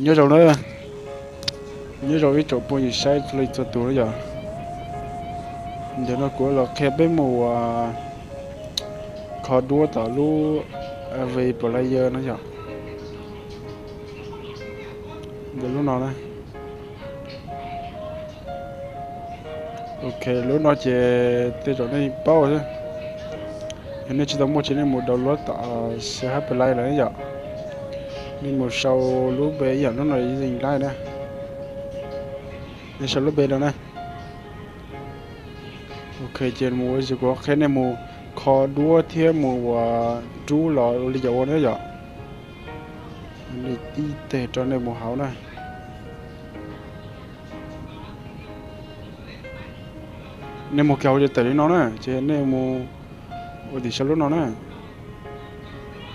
Nyob zoo na, nyob zoo ib tsoom phooj ywg saib txhua leej txhua tus na yom. Ntawm no kuv los qhia peb mus kho duab tom lub Avi Player no yom. Ntawm lub no na. Ok, lub no ces tej zaum nej paub xwb. Yog nej tsis tau muaj ces nej mus download tom C H Play lawm yom. Nej mus sau lub npe ib yam lub no, Zing Live na. Nej sau lub npe no na. Ok, ces mus ua, kuv qhia nej mus kho duab thiab mus ua rub los ua li cas ua na yom. Li tib teg rau nej mus hauv na. Nej mus kiag hauv ces tawm li no na, ces nej mus ua tim saum lub no na.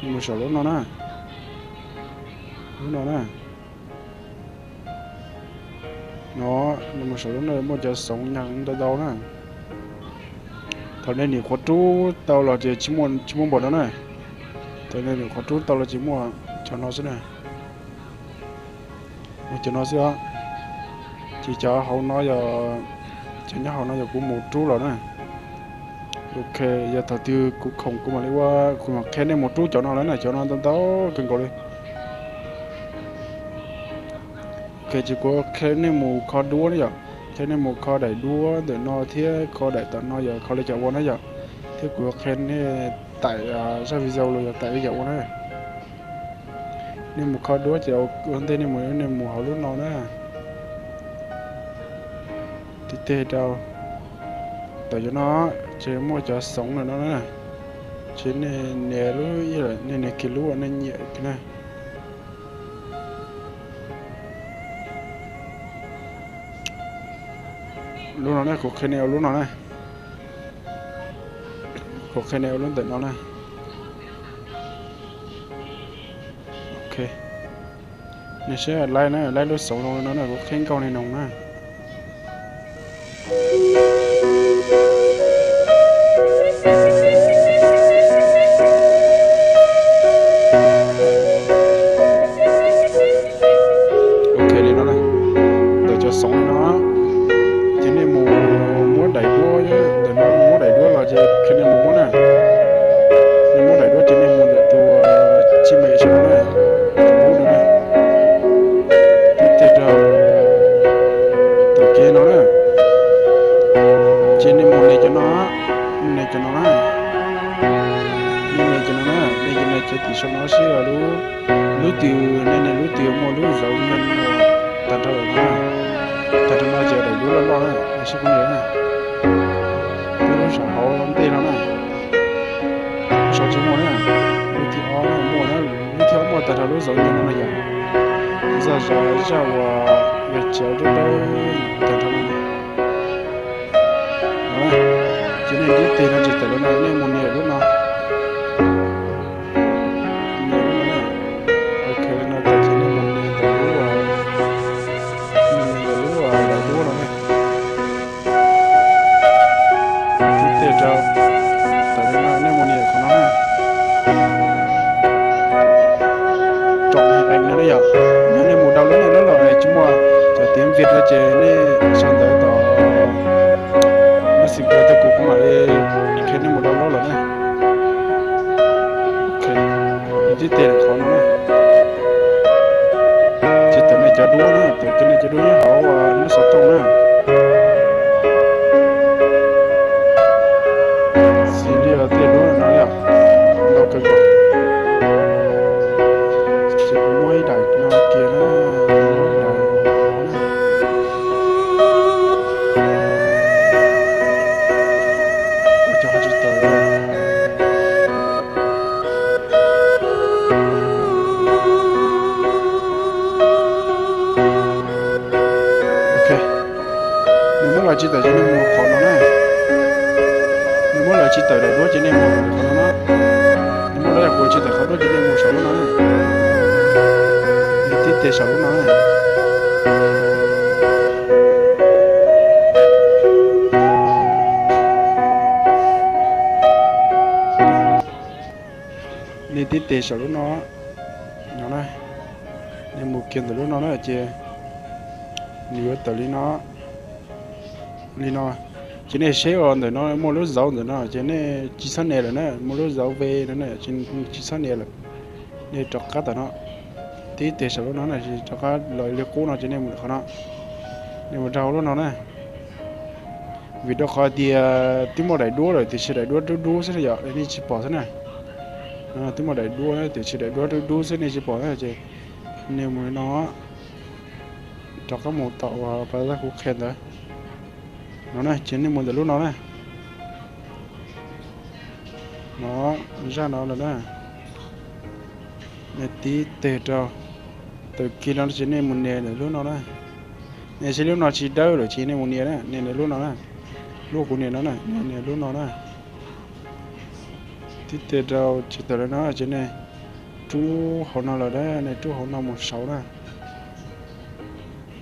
Nej mus saum lub no na. Lub no na. No, nej mus saum lub no muaj cov xoov nyaj ntau ntau na. Thaum nej niam qhuav rub tau los ces tsis muaj npaum no na. Thaum nej niam qhuav rub tau los ces muaj cov no xwb na. Muaj cov no xwb os. Ces cov hauv no yog, cov nyob hauv no yog kuv mus rub los na. Ok, yog thaum twg kuv khoom kuv mam li ua, kuv mam qhia nej mus rub cov no lawm na, cov no ntau ntau kawg nkaus li. Ok, ces kuv qhia nej mus kho duab na yom, qhia nej mus kho daim duab ntawm no thiab kho daim tom no yog kho li cas ua na yom, thiab kuv qhia nej taim zaj video los yog taim li cas ua na. Nej mus kho duab ces ua ntej nej mus, nej mus hauv lub no na. Tib teg rau, tawm cov no ces muaj cov xoov ntawm no na. Ces nej nias lub, nej nias kiag lub uas nej nyiam kiag na. Lub no ne, kuv qhia nej ua lub no na. Kuv qhia nej ua lub ntawm no na. Ok, nej saib laib na, laib lub xoov zoo no na, kuv qhia nkauj nej noog na. Ok li no, ntawm cov xoov li no, ces nej mus muab daim duab, ntawm no mus muab daim duab los ces qhia nej mus muab na. Nej muab daim duab ces nej mus ntawm tus tsib me sab no na, tus ub no na, tib teg rau tom kev no na. Ces nej mus nias cov no, nias cov no na, nej nias cov no na, nej nias cov tim saum no seb lub twg, nej nias lub twg muaj lub zauv nyob tag nrho lawm no. Tag nrho no ces daim duab loj loj na, seb kuv nias na. Lub saum hauv ntej no na, saum tsis muaj na, lub thib ob no muaj na, lub thib ob muaj tag nrho lub zauv nyob no na yom. Zaj, zaj uas yog tsis dawb dawb tag nrho no. Ces nej ntiab tes no tsis tawm lawm no, nej mus nias lub no. Nias lub no na. Ok, no tag ces nej mus nias ntawm lub, mus nias ntawm lub daim duab no na. Tib teg rau, tawm li no nej mus nias qhov no na. Rau no yom, yog nej mus download nej lub los tsis muaj cov tiếng Việt no ces nej sau ntawv tom Messenger thiab kuv kuv mam li qhia nej mus download los na. Ok, tib teg qhov no na. Ces tawm nej cov duab na, tawm nej cov duab nyob hauv lub xov tooj na. Xws li tej duab no yom, ntau kawg nkaus. Ces kuv muab ib daim no kiag na, muab ib daim no na. Ua cas ho tsis tawm li? Ok, nws muab los tsis tawm ces nej mus qhov no na. Nws muab los tsis tawm daim duab ces nej mus qhov no na. Nws muab los yog kuv tsis tawm qhov duab ces nej mus saum lub no na. Nws tib tes saum lub no na. Nej tib tes saum lub no, no na, nej mus kiag ntawm lub no na ces nws yuav tawm li no, li no. Ces nej saib os, ntawm no muaj lub zauv ntawm no ces nej tsis txhob nias lawm na, muaj lub zauv ve no na, tsis txhob nias lawm. Nej rov qab tom no, tib teg saum lub no na, rov qab los li qub no ces nej mus qhov no, nej mus rau lub no na. Vim rau qhov tias twb muaj daim duab lawm tiam sis daim duab dub dub xwb yom, nej tsis pom xwb na. Twb muaj daim duab tiam sis daim duab dub dub xwb nej tsis pom na ces nej mus li no, rov qab mus tom uas pas zaj kuv qhia ntawd. No na ces nej mus ntawm lub no na. No, zaj no lawm na. Nej tib teg rau, tawm kiag no ces nej mus nias ntawm lub no na. Nej saib lub no tsis dawb lawm ces nej mus nias na, nias ntawm lub no na. Lub kuv nias no na, nias lub no na. Tib teg rau tsis tawm li no ces nej rub hauv no lawm na, nej rub hauv no mus saud na.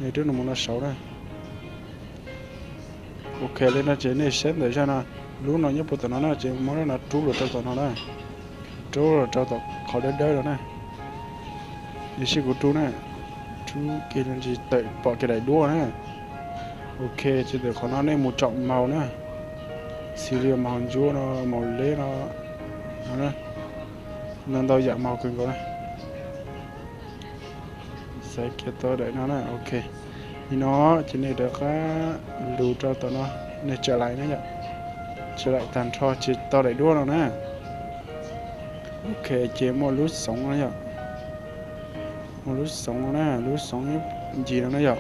Nej rub no mus no saud na. Ok, li no ces nej saib ntawm zaj no, lub no nyob puag tom no na ces muab lub no rub los rau tom no na. Rub los rau tom qhov dawb dawb no na. Nej saib kuv rub na, rub kiag no ces tawm pom kiag daim duab na. Ok, ces ntawm qhov no nej mus tsom maus na. Xws li maus ntsuab no, maus leb no, no, ntau yam maus kawg nkaus na. Xaiv kiag tau daim no na, ok. Li no ces nej rov qab lug rau tom no, nej tsa laim na yom. Tsa laim tag nrho ces tau daim duab no na. Ok, ces muaj lub xoov no yom. Muaj lub xoov no na, lub xoov ncig no na yom.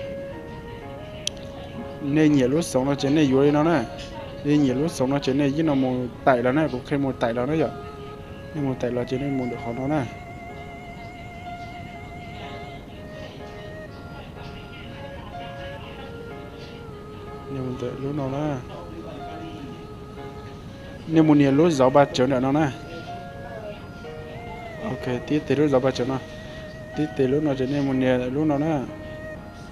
Nej nyiam lub xoov no ces nej yuav li no na. Nej nyiam lub xoov no ces nej yeej no mus taim los na, kuv qhia mus taim los na yom. Nej mus taim los ces nej mus ntawm qhov no na. Nej mus ntawm lub no na. Nej mus nias lub zauv ba tsawv ntawm no na. Ok, tib teg lub zauv ba tsawv no. Tib teg lub no ces nej mus nias lub no na.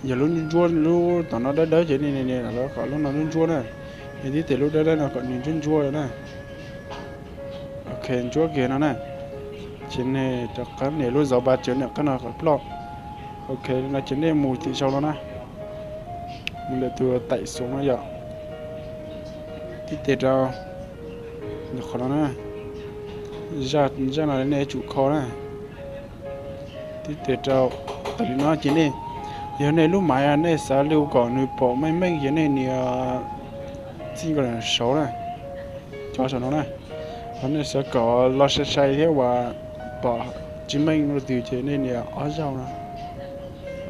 Yog lub ntsuab, lub tom no dawb dawb ces nej nias kom lub no ntsuab ntsuab na. Nej tib teg lub dawb dawb no kom nws ntsuab ntsuab na. Ok, ntsuab kiag no na. Ces nej rov qab nias lub zauv ba tsawv ntawm qab no kom ploj. Ok, no ces nej mus tim sau no na. Mus lawm tus taim xoov no yom. Tib teg rau ntawm qhov no na. Zaj no nej yuav tsum kho na. Tib teg rau, tam li no ces nej, yog nej lub maiv nej xav lug kom nws pom meej meej ces nej nias txij nkaus saud na, cov saum no na. Ho nej xav kom los sai sai thiab uas pom tsis meej lub twg ces nej nias ob zaug no.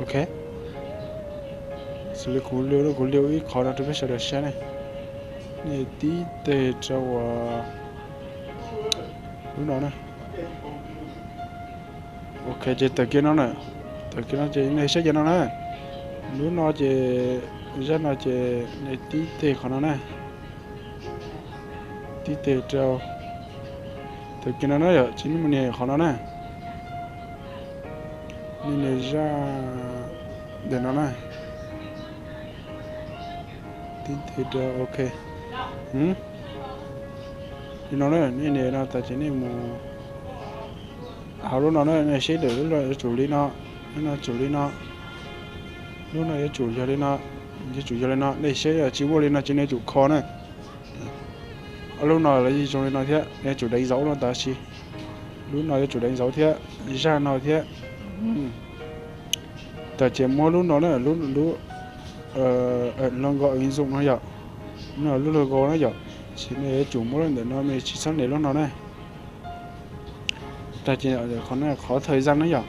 Ok. Xws li kuv lug, kuv lug ib qho no rau peb sawv daws saib ne. Nej tib teg rau uas lub no na. Ok, ces tawm kiag no na. Tawm kiag no ces nej saib kiag no na. Lub no ces, zaj no ces nej tib teg qhov no na. Tib teg rau, tawm kiag no na yom, ces nej mus nias qhov no na. Nej nias zaj ntawm no na. Tib teg rau, ok. Li no na, nej nias no tas ces nej mus, a, lub no na, nej saib lawm, lub no yuav tsum li no, lub no tsum li no, lub no yuav tsum yog li no, yuav tsum yog li no, nej saib tsis muaj li no ces nej yuav tsum kho na. Lub no los yeej zoo li no thiab, nej yuav tsum deev zauv lub no tas sis. Lub no yuav tsum deev zauv thiab, zaj no thiab. Tas ces muab lub no na, lub, lub logo ứng dụng no yom. No lub logo na yom. Ces nej yuav tsum muab lub ntawm no, nej tsis txhob nias lub no na. Tas ces qhov no qhov thời gian na yom.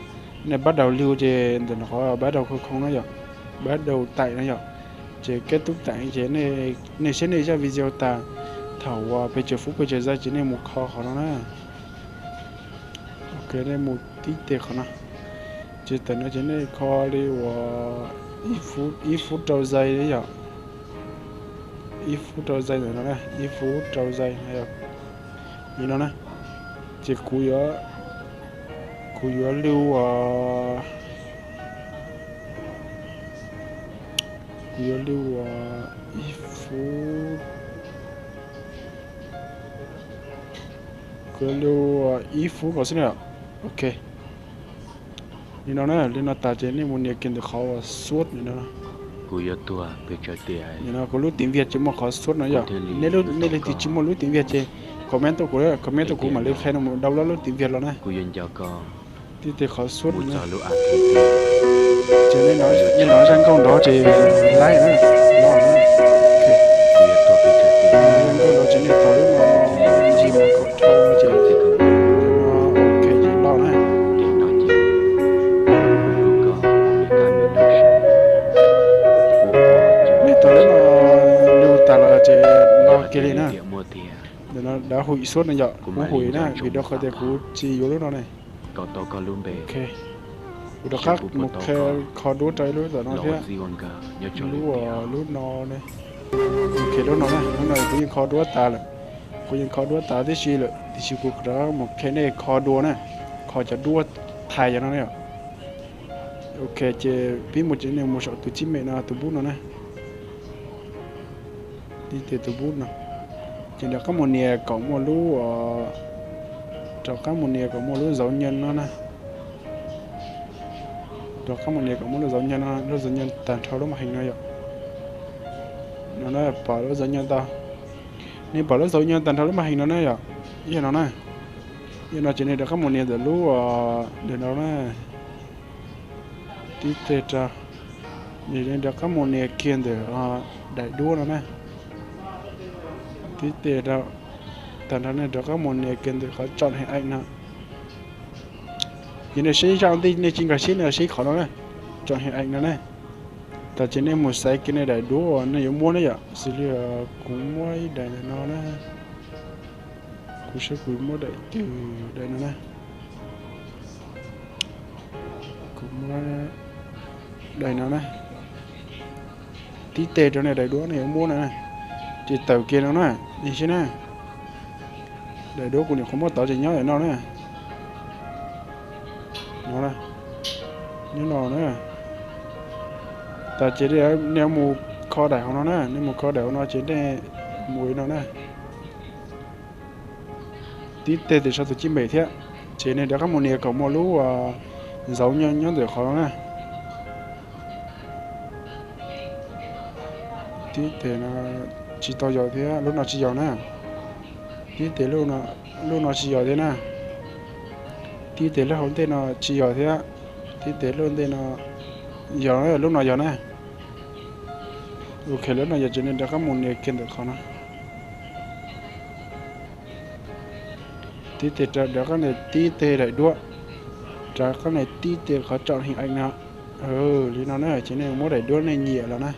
Nej bắt đầu lưu ces ntawm no qhov bắt đầu không không na yom. Bắt đầu tải na yom. Ces kết thúc tải ces nej saib nej zaj video tas thaum uas pes tsawg phút pes tsawg giây ces nej mus kho qhov no na. Ok, nej mus tib teg qhov no. Ces tam no ces nej kho li uas ib phút rau giây yom. Ib phút rau giây ntawm no na, ib phút rau giây no yom. Li no na. Ces kuv yuav, kuv yuav lug, kuv yuav lug ib phút, kuv yuav lug ib phút kom xwb na yom. Ok. Li no na, li no tas ces nej mus nias kiag ntawm qhov uas suab no. Kuv lub tiv viag tsis muaj qhov suab no yom. Nej leej twg tsis muaj lub tiv viag ces comment tuaj kuv, comment tuaj kuv mam li qhia no mus download lub tiv viag los na. Tib tej qhov suab no. Ces nej nov zaj nkauj nrov ces laib na. Zaj nkauj nrov ces nej tau lub no, ncig mus kom dhau ces, ok ces loj na. Nej tau lub no, lub tas los ces loj kiag li na. Ntawm no dav hum suab no yom, kuv hum na vim rau qhov tias kuv tsis yuav lub no ne. Kuv rov qab mus qhia kho duab rau ib lub tom no thiab. Lub, lub no ne. Ok, lub no na, lub no kuv yeej kho duab tas lawm. Kuv yeej kho duab tas tib si lawm tiam sis kuv rov mus qhia nej kho dua na, kho cov duab thais cov no na yom. Ok, ces pib mus ces nej mus saum tus tsib mem no, tus bub no na. Tib tes tus bub no, ces rov qab mus nias kom muaj lub, rov qab mus nias kom muaj lub zauv nyav no na. Rov qab mus nias kom muaj lub zauv nyav no, lub zauv nyav tag nrho lub maj heem no yom. No na, pom lub zauv nyav tau. Nej pom lub zauv nyav tag nrho lub maj heem no na yom. Yog no na. Yog no ces nej rov qab mus nias ntawm lub, ntawm no na. Tib tes rau, nej rov qab mus nias kiag ntawm daim duab no na. Tib tes rau, tag nrho nej rov qab mus nias kiag ntawm qhov tsom heem ees no. Ces nej saib zaj ntej nej tsis nkag siab nej saib qhov no na, tsom heem ees no na. Tas ces nej mus xaiv kiag nej daim duab uas nej yuav muab na yom, xws li kuv muab ib daim no na. Kuv saib kuv muab daim twg, daim no na. Kuv muab daim no na. Tib tes rau nej daim duab nej yuav muab no na. Ces tawm kiag no na, nej saib na. Daim duab kuv nyuam qhuav muab tod ces nyob no na. No, nyob no na. Tas ces nej mus kho daim hauv no na, nej mus kho daim hauv no ces nej mus no na. Tib tes tim sau tus tsib mem thiab, ces nej rov qab mus nias kom muaj lub zauv nyav nyob ntawm qhov no na. Tib tes no tsis tau yog thiab, lub no tsis yog na. Tib tes lub no tsis yog thiab na. Tib tes lub hauv ntej no tsis yog thiab. Tib tes lub ntej no yog, lub no yog na. Ok, lub no yog ces nej rov qab mus nias kiag ntawm qhov no. Tib tes rau, rov qab nias tib tes daim duab, rov qab nias tib tes qhov tsom heem ees no. Li no na ces nej muab daim duab nej nyiam los na.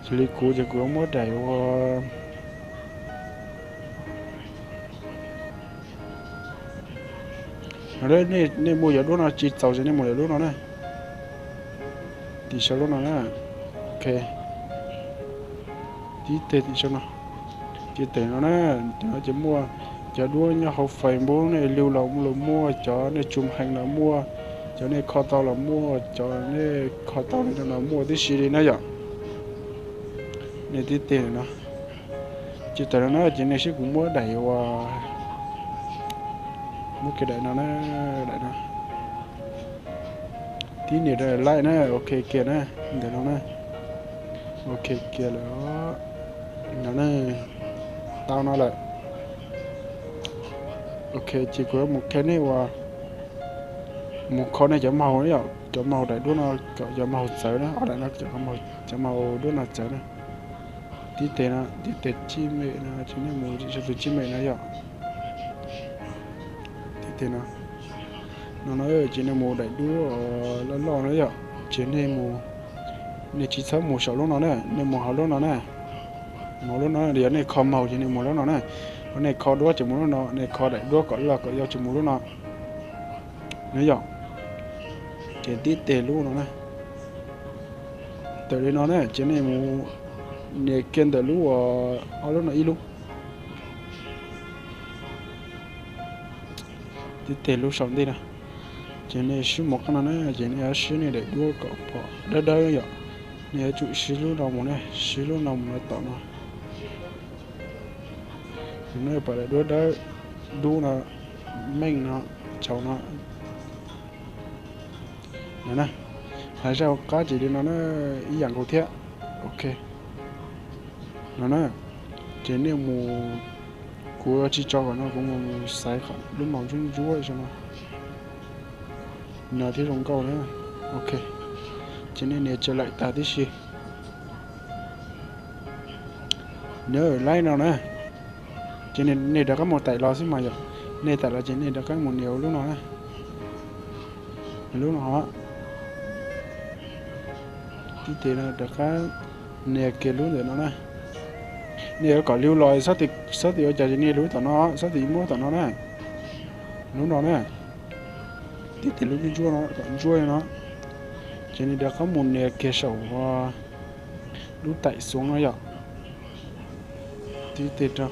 Xws li kuv ces kuv muab daim ua no. Nej mus yog lub no tsis txaus ces nej mus yog lub no na. Tim sau lub no na. Ok. Tib tes tim sau no. Ces tes no na, tes no ces muaj cov duab nyob hauv Facebook nej liu los los muaj, cov nej tsum heev los muaj, cov nej kho tau los muaj, cov nej kho tau li no los muaj tib si li na yom. Nej tib tes no. Ces tawm no na ces nej saib kuv muab daim uas, muab kiag daim no na, daim no. Tib nias rau laib na, ok kiag na, ntawm no na. Ok kiag lawm. No na, tau no lawm. Ok, ces kuv yuav mus qhia nej uas mus kho nej cov maj haus na yom, cov maj haus daim duab no kom cov maj haus txawv na, ob daim no cov maj haus duab no txawv na. Tib tes no, tib tes tsib mem no ces nej mus sau tus tsib mem no yom. Tib tes no, no no ces nej mus daim duab loj loj no yom, ces nej mus, nej tsis txhob mus saum lub no na, nej mus hauv lub no na. Mus lub no, yog nej kho maj haus ces nej mus lub no na. Yog nej kho duab ces mus lub no, nej kho daim duab kom loj kom yau ces mus lub no. No yom, ces tib tes lub no na. Tawm li no na ces nej mus nias kiag ntawm lub, ob lub no ib lub. Tib tes lub saum ntej no, ces nej sib mus qab no na, ces nej yuav sib nej daim duab kom pom dawb dawb yom. Nej yuav tsum sib lub no mus na, sib lub no mus rau tom no. Nej pom daim duab dawb dub no, meej no, tsaus no. No na, hais zaj hauv qab ces li no na, ib yam nkaus thiab. Ok, no na, ces nej mus, kuv tsis tso kom no, kuv mus xaiv lub mos ntsuab ntsuab zoo no. No thiab zoo nkauj na. Ok, ces nej nias tsa laim tas tib si. Nws laib no na, ces nej rov qab mus taim los xwb mas yom. Nej taim los ces nej rov qab mus nias lub no na, lub no. Tib tes no rov qab nias kiag lub ntawm no na. Nej yuav kom li los, xob tim ua cas ces nej lub tom no, xob tim muab tom no na, lub no na. Tib tes lub ntsuab no, ntsuab no, ces nej rov qab mus nias kiag saum lub taim xuv no yom. Tib tes rov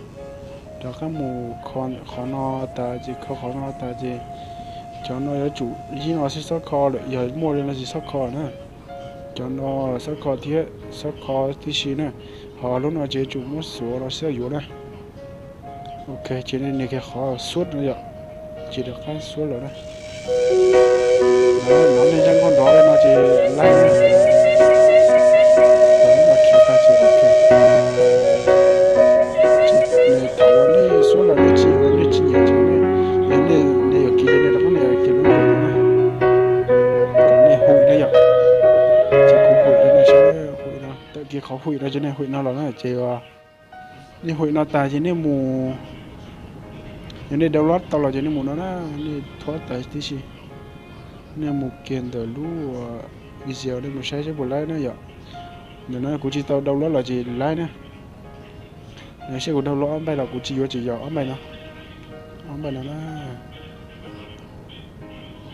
qab mus kho qhov no tas ces kho qhov no tas ces cov no yuav tsum yib no xwb, xob kho lawm, yog muaj li no ces xob kho na. Cov no xob kho thiab, xob kho tib si na. Ho lub no ces yuav tsum muab xuav los xwb yuav na. Ok, ces nej nias kiag qhov xuab no yom, ces rov qab xuab lawm na. Nov nej nraj nkauj nrov li no ces laib na. Thaum uas nej xuab lawm nej tsis, nej tsis nyiam ces nej, nej yuav kiv ces nej rov qab nias kiag lub no na, kom nej hu na yom. Ces kuv hu no, tawm kiag qhov hu no ces nej hu no los na ces nej hu no tas ces nej mus, yog nej download tau los ces nej mus no na, nej thuab tas tib si, nej mus kiag ntawm lub video nej mus saib saib puas laib na yom. Ntawm no kuv tsis tau download los ces laib na. Saib kuv download ob npaij los kuv tsis yuav ces yog ob npaij no, ob npaij no na.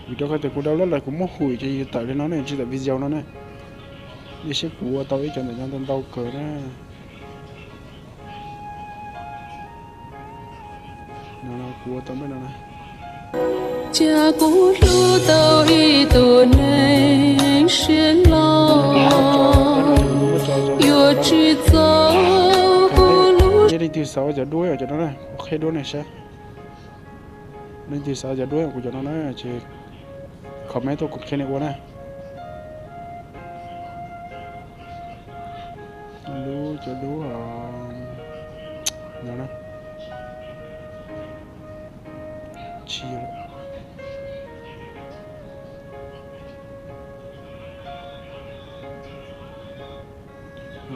Vim rau qhov tias kuv download los kuv muab hwm ces yus tawm li no ne, tsis tawm video no ne. Nej saib kuv ua tau ib co ntawm no ntau ntau kawg na. Kuv ua tau npaij no na. Cas kuv hlub tau ib tug neeg siab loj, yuav tsis txaus kuv lub. Leej twg xav cov duab cov no na, kuv qhia duab nej saib. Leej twg xav cov duab kuv cov no na, ces comment tuaj kuv qhia nej ua na. Lub cov duab no na. Tsis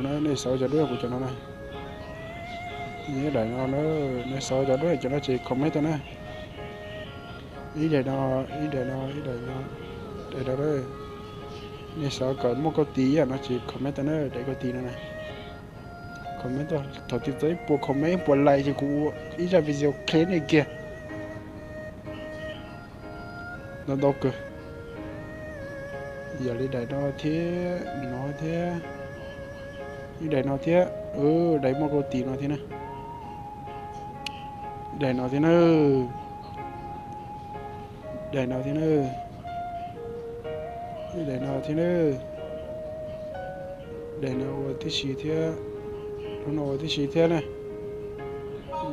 no, nej xav cov duab kuv cov no na. Ib daim no, nej xav cov duab cov no ces comment tuaj na. Ib daim no, ib daim no, ib daim no, daim no. Nej xav kom muaj kauj tis ib yam no ces comment tuaj na, daim kauj tis no na. Comment tuaj, thaum twg txog ib puas comment ib puas like ces kuv ua ib zaj video qhia nej kiag. Ntau ntau kawg. Yam li daim no thiab, no thiab, ib daim no thiab, daim muaj kauj tis no thiab na. Daim no thiab na. Daim no thiab na. Daim no thiab na. Daim no ua tib si thiab. Lub no ua tib si thiab na.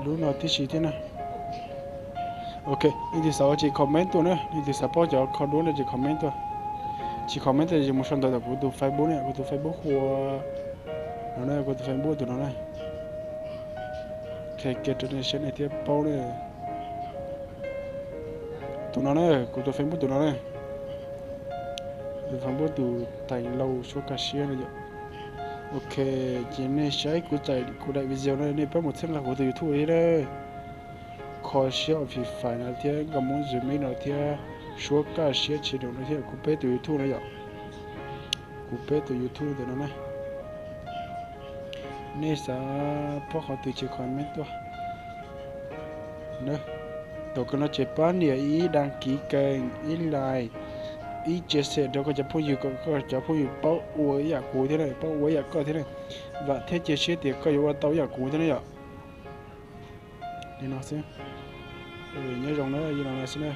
Lub no tib si thiab na. Ok, leej twg xav ua tsis comment tuaj na, leej twg xav paub cov kho duab no ces comment tuaj. Tsis comment tuaj ces mus sau ntawv tom kuv tus Facebook ne, kuv tus Facebook hu ua, no na, kuv tus Facebook tus no na. Qhia kiag rau nej saib nej thiaj paub ne. Tus no na, kuv tus Facebook tus no na. Tus Facebook tus Teem Lauj Suab Kaj Siab no yom. Ok, ces nej saib kuv txais kuv daim video no nej pab mus txhawb nqa kuv tus YouTube thiab na. Kho Siab Official no thiab Nkauj Hmoob Zmes no thiab Suab Kaj Siab channel no thiab kuv peb tus YouTube no yom. Kuv peb tus YouTube ntawm no na. Nej xav paub qhov twg ces comment tuaj. Thaum kawg no ces pab nias ib đăng ký kênh, ib like, ib chia sẻ rau koj cov phooj ywg kom koj cov phooj ywg paub ua ib yam kuv thiab na, paub ua ib yam koj thiab na. Vam thiab cia siab tias koj yuav ua tau ib yam kuv thiab na yom. Li no xwb. Nyob zoo na, li no xwb na.